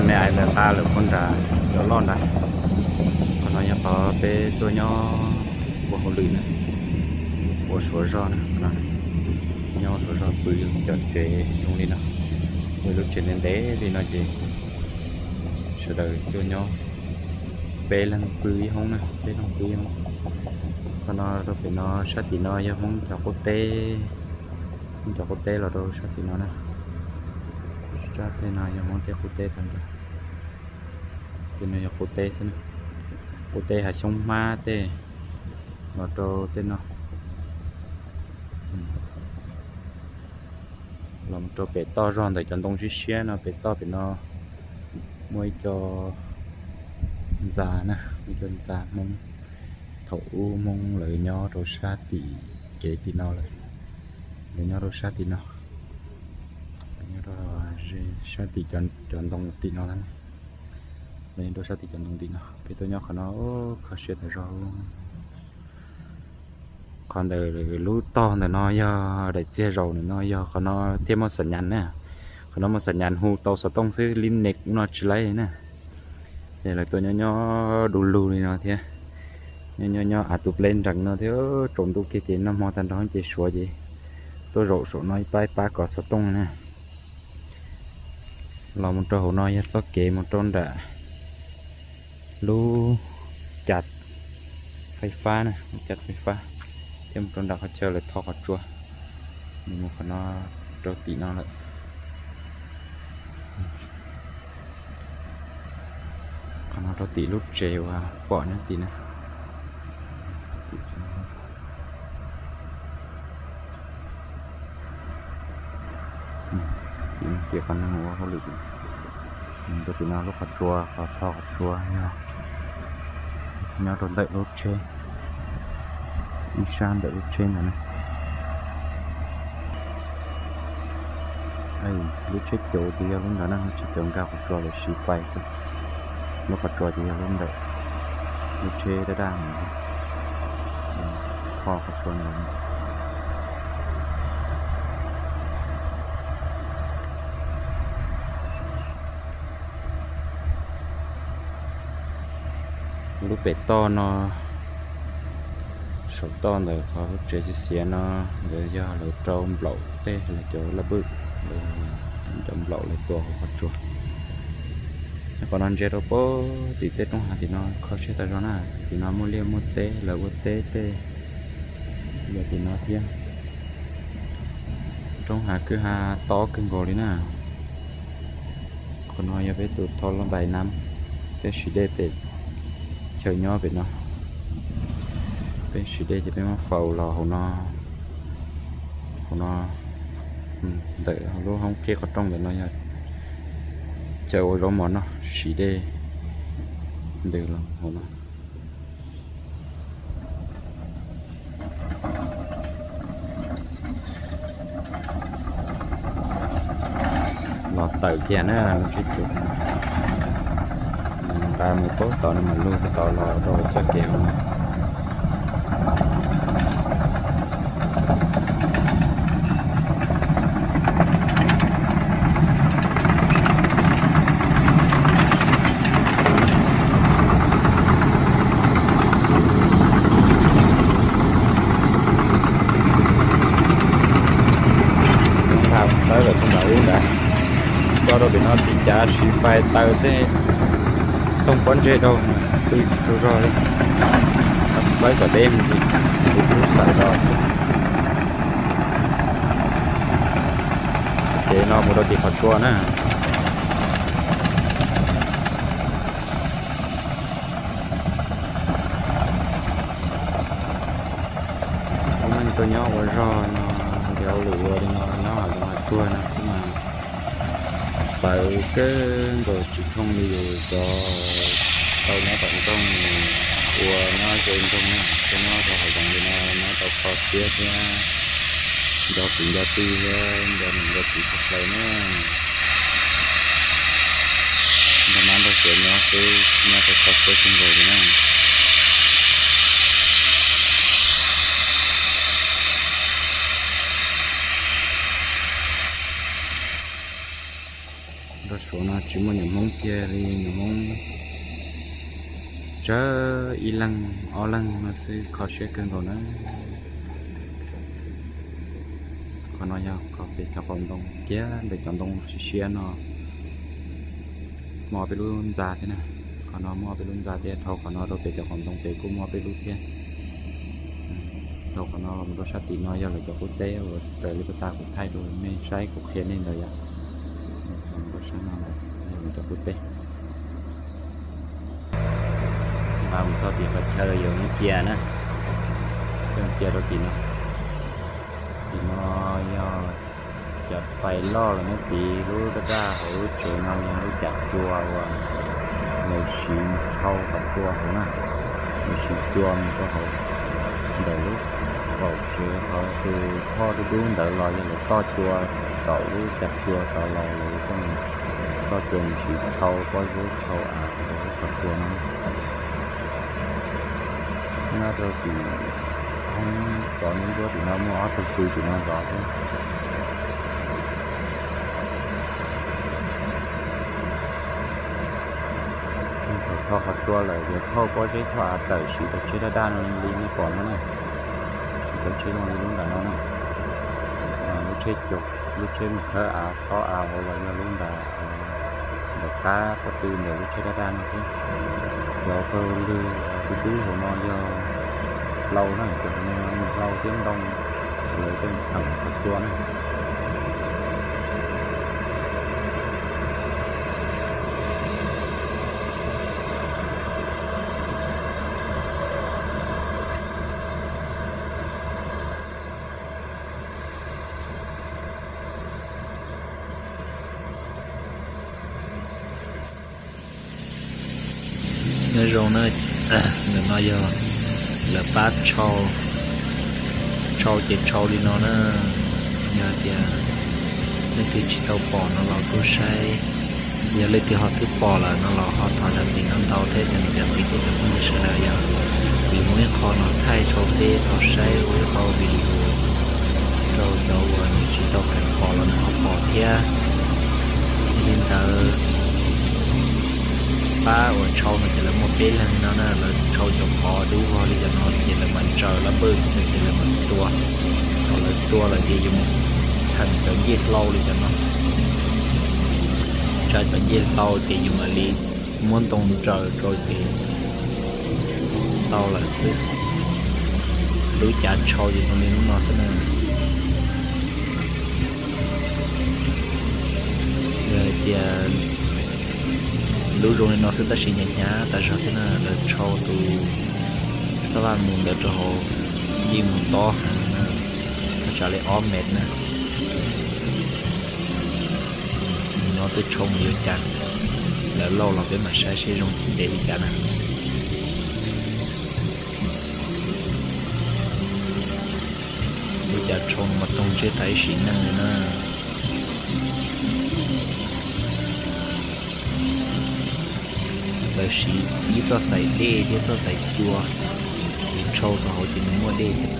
Me ais ntawd nqa lawm puag nram cov loj nrad. Qhov no yog qhov peb tuaj nyob ua hauj lwm na, ua suav zoj na. Nyob ua suav zoj pw cov tsev zoo li no, ua lub tsev ntev ntev li no ces sawv daws tuaj nyob, peb leeg pw ib hoob na, peb leeg pw ib hoob. Qhov no rau pem no sab tim no yog Hmoob cov qub teb, Hmoob cov qub teb los rau sab tim no na. Sab tej no yog Hmoob tej qub teb tag nrho. Tej no yog qub teb xwb na, qub teb Hav Xyoob Hmab tej los rau tej no. Los rau pem toj zog ntawm cov ntoo siab siab no, pem toj pem no muaj ib co ntxa na, ib co ntxa Hmoob, thaum ub Hmoob lawv nyob rau sab tim kev tim no lawm, lawv nyob rau sab tim no, nyob rau sab tim cov ntoo tim no, lawv nyob rau sab tim cov ntoo tim no. Peb tuaj nyob qhov no kho siab tas zog. Qhov ntawm lub tog ntawm no yog daim txiag zaum ntawm no, yog qhov no thiaj muaj xam nyas na. Qhov no muaj xam nyas hu tau xov tooj xwb, li nek ub no tsis laib na. Es lawv tuaj nyob nyob du lug li no thiab, nyob nyob nyob av tus pleb nrees no thiab, tsaus ntuj kiag ces noj hmo tag nrho ces suav ces tuaj zaum saum no ib pab ib pab kov xov tooj na. Los mus rau hauv no yog txoj kev mus rau nram lub caj fais fab na, lub caj fais fab, thiab mus rau nram qhov chaw lawv tho qhov tsua, mus qhov no rau tim no lawm. Qhov no rau tim lub tsev uas pom nyob tim na. Tim qhov neeg ua hauj lwm, rau tim no lub qhov tsua, qhov tho qhov tsua yog nyob rau ntawm lub tsheb, ib sab ntawm lub tsheb ntawd na. Lub tsheb caum ces yog lub ntawd na, lub tsheb caum nkag qhov tsua lawv siv fais xwb. Lub qhov tsua ces yog lub ntawm, lub tsheb daj daj ntawd, kho qhov tsua ntawd. Lub pem toj no, saum toj ntawm qhov lub tsev xiav xiav no, ntawd yog lawv rau nplaum tej, lawv cov laj pwj, lawv cov nplaum lawv tua hauv qhov tsua. Qhov no ntsia rau pem tim tej roob hav tim no kho siab tas zog na, tim no muaj liaj muaj teb, lawv ua teb tej yog tim no thiab. Roob hav kwj ha tob kawg nkaus li na. Qhov no yog peb tus thau loj ntais na, peb siv dej pem chaw nyob pem no. Peb siv dej ces peb muab faus los hauv no, hauv no, ntawm lub hoob qhib qhov rooj ntawm no yog chaw ua zaub mov noj, siv dej ntws los hauv no. Los tawm kiag na, lub tsheb caum nqa mus pab tom no mam lug tau los rau txoj kev hauv no. Tawb lawm tus nram ub ntawd, tso rau pem no tiv cav siv fais taws tej tooj pob ntseg rau, pw tsaug zog li, faib kom deb mus ntsis, kuv kuj xav zog xwb. Ces no mus rau tim qhov tsua na. Ua neej tuaj nyob ua zog no, nrhiav hauj lwm ua li no nyob hav zoov hav tsuag no xwb mas txawv kawg nkaus, tsis thooj li yus cov tau nyob tom nroog, ua nyob ze nroog na, tuaj nyob rau hav zoov li no nyob tau kho siab thiab nco kwv nco tij thiab nco niam nco txiv tshaj plaws na. Nrog mab nrog suav nyob xwb, nyob tau kho siab kawg nkaus li na. Nrog Tus no tsis muaj nyuam Hmoob kiag li, nyuam Hmoob tsawg ib leeg ob leeg no xwb, kho siab kawg nkaus na. Qhov no yog qhov pem cov qaum ntoo kiag ntawm cov ntoo siab siab no muaj ob peb lub ntxa thiab na. Qhov no muaj ob peb lub ntxa thiab, dhau qhov no rau pem cov qaum ntoo pem kuj muaj ob peb lub thiab. Dhau qhov no los mus rau sab tim no yog lawv cov qub teb uas raws li puag ta kuv thaij rau nej saib kuv qhia nej ntawd yom. Los mus rau sab no lawm yog lawv cov qub teb. Nqa mus txog tim qhov chaw yuav mus cia na, cia rau tim no. Tim no yog cov fais loj los nyob tid, lub daj daj hauv lub tsev no yog lub cav tsua uas nws siv tshau qhov tsua hauv na, nws siv tsua mus rau hauv. Ntawm lub qaum tsev qhov twg thoj dub dub ntawd los yog lawv toj tsua, thaum lub cav tsua tod los lawv coj mus toj tsua mus siv tshau pob zeb tshau av rau lub qhov tsua no. Nyob rau tim thoob xov nruab nruab tim no muaj ob tug pw tim no zov thiab. Thaum tho qhov tsua lawm ces thauj pob zeb thauj av tawm siv cov tsheb daj daj no li nej pom no na. Siv cov tsheb zoo li lub nram no na. Lub tsheb, lub tsheb mus khawb av, khob av hauv los yog lub nram ntawm qab pob tw ntawm lub tsheb daj daj no thiab. Cov pawg lwg dub dub hauv no yog hlau na, cov hlau thiab ntoo, lawv coj mus txheem qhov tsua na. Nyob zoo na, ntawm no yog lawv pab tshau, tshau ces tshau li no na. Yog tias leej twg tsis tau pom no los kuj saib, yog leej twg ho twb pom lawm no los ho thov zam txim ntau ntau thiab cov niam cov txiv thiab cov phooj ywg sawv daws yog kuv yuav muab ib qho no thaij rau peb tau saib ua ib qho video rau cov uas nws tsis tau pom los nws ho pom thiab. Yog li ntawd pab uas tshau no ces lawv muaj peb leeg no na, lawv tshau cov qhov dub vog li cov no ces lawv mam tsaws lab npawj ces lawv mam tua. Thaum lawv tua lawm ces yus mus txheem cov ncej hlau li cov no, tsa cov ncej hlau ces yus mam li muab ntoo ntsaws rau ces tau lawm xwb. Lub cav tshau ces zoo li lub no xwb na. Yog hais tias lub zoo li no xwb tab sis hnyav hnyav tas zog thiab na, lawv tshau tus xab vaj mus ntawd rau hauv yeej mus ntob heev na, thaj tsam li ob mev na. No twb tshau mus yuav cas, lawv lauj los peb mam saib seb zoo ntev li cas na. Ua cas tshau mas toog ntsej tas ib sim neej li na. Lawv siv ib txoj xaim dej thiab txoj xaim cua, es tshau rau hauv ces nws muaj dej thiab.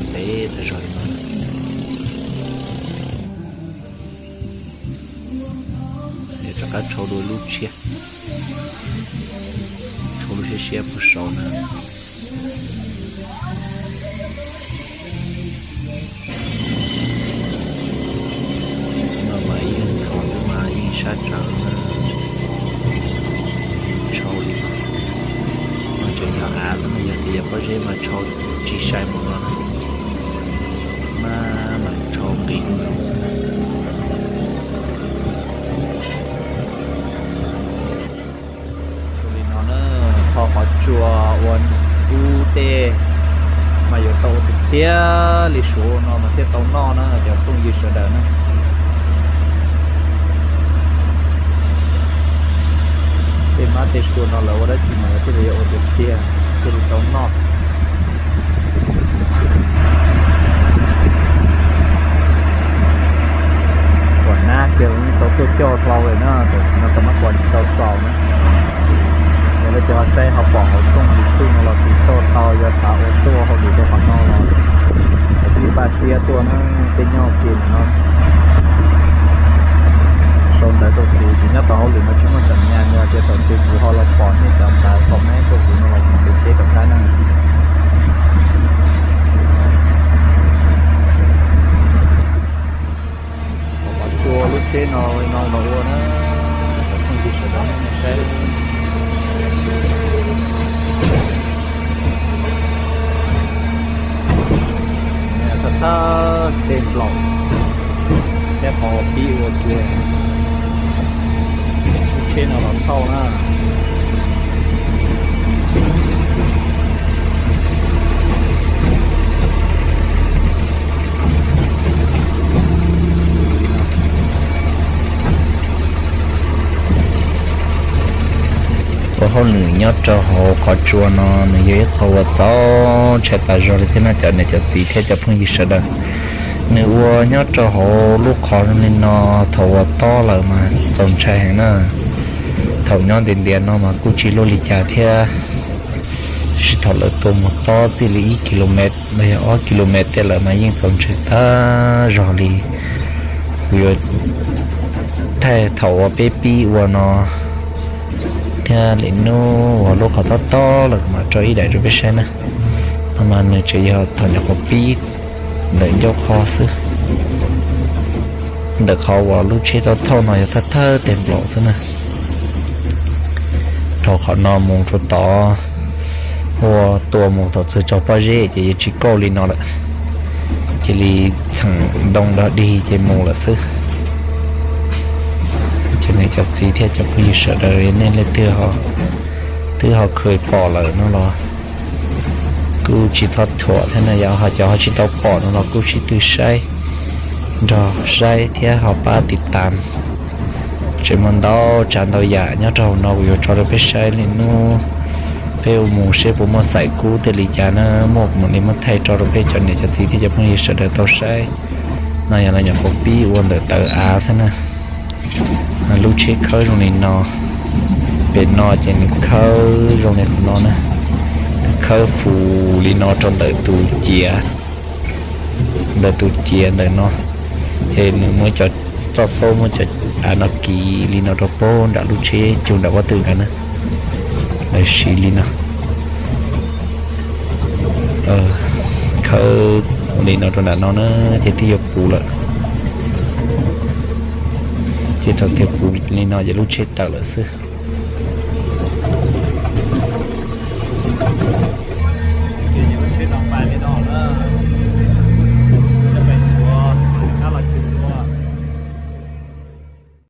Ntev tas zog li no. Rov qab tshau dua lub tshiab, tshau lub siab siab puag saud na. No mas yeej ntxhov xwb mas yeej sab tsawv na. Tshau li no, no tseem yog av xwb, yog tias yog pob zeb mas tshau tsis sai mus no na. Mas mas tshau nqis lub nroog. Zoo li no na, tho qhov tsua ua ub tej mas yuav tau ua tiag tiag li suav no mas thiaj tau noj na cov phooj ywg sawv daws na. Tej mab tej sua no lawv ua dab tsi mas lawv thiaj li yuav ua tiag tiag thiaj li tau noj. Kuam nab kiag los yeej tau tuaj coj hlau lawm na, tam sim no tau mab kuam tsis tau txaus na. Yog leej twg ho saib ho pom hauv txooj YouTube no los tiv tauj tau, yog xav ua tuaj hauj lwm rau qhov no los tiv Paj siab tuaj na, tej nyob kiag no. Sau ntawv rau kuv ces nyob tau hauj lwm no tsis muaj xam nyas, yog tias thaum twg kuv ho los pom nej cov ntawv comment rau kuv no los kuv teb rov qab na. Qhov tsua lub tsheb no no los ua na, cov phooj ywg sawv daws nej saib. Thawj thawj tej nplaum thiab qhov pib ua kiag lub tsheb no los thauj na. Ua hauj lwm nyob rau hauv qhov tsua no nws yog ib qho uas txaus ntshai tas zog li thiab no cov niam cov txiv thiab cov phooj ywg sawv daws. Nws ua nyob rau hauv lub qhov zoo li no, thaum uas tob lawm mas txaus ntshai heev na. Thaum nyob ntiav ntiav no mas kuj tsis luaj li cas thiab, tiam sis thaum lawv tua mus tob txij li ib kis lus mev los yog ob kis lus mev tej lawm mas yeej txaus ntshai tag zog li. Kuv yuav thaij thaum uas peb pib ua no thiab lwm hnub uas lub qhov tob tob lawm kuv mam tso ib daim rau peb saib na. No mas nws tseem yog thaum nyuam qhuav pib ntawm ncauj qhov xwb. Ntawm qhov uas lub tsheb tau thauj no yog thawj thawj teg nplaum xwb na. Rau qhov no mus rau tod, ua tua mus thaum txug tso pob zeb ces yuav tsis kauj li no lawm, cia li txheem ntoo dog dig ces mus lawm xwb. Ces nej cov txiv thiab cov phooj ywg sawv daws nej leej twg twb ho khawj pom lawm no los kuj tsis txhob thuam thiab na, yog ho cov ho tsis tau pom no los kuj sib tw saib, nrog saib thiab ho pab tiv tas. Tseem muaj ntau tsav ntau yam nyob rau hauv no kuv yuav tso rau peb saib lwm hnub. Peb ua mus seb puas muaj xaim kub tej li cas na, muaj kuv mam li muab thaij tso rau peb cov niam cov txiv thiab cov phooj ywg sawv daws tau saib. No yog lawv nyuam qhuav pib ua ntawm tawv av xwb na. Lub tsheb khawb zoo li no, pem no ces nws khawb zoo li qhov no na, nws khawb fus li no rau ntawm tus ciav, ntawm tus ciav ntawm no, ces nws muab cov txoj xub muab cov av no kiv li no rau pem nram lub tsheb cug nram pob tw ntawd na. Lawv siv li no, khawb li no rau nram no na, ces twb yuav puv lawm. Ces thaum twg puv li no ces lub tsheb tawm lawm xwb.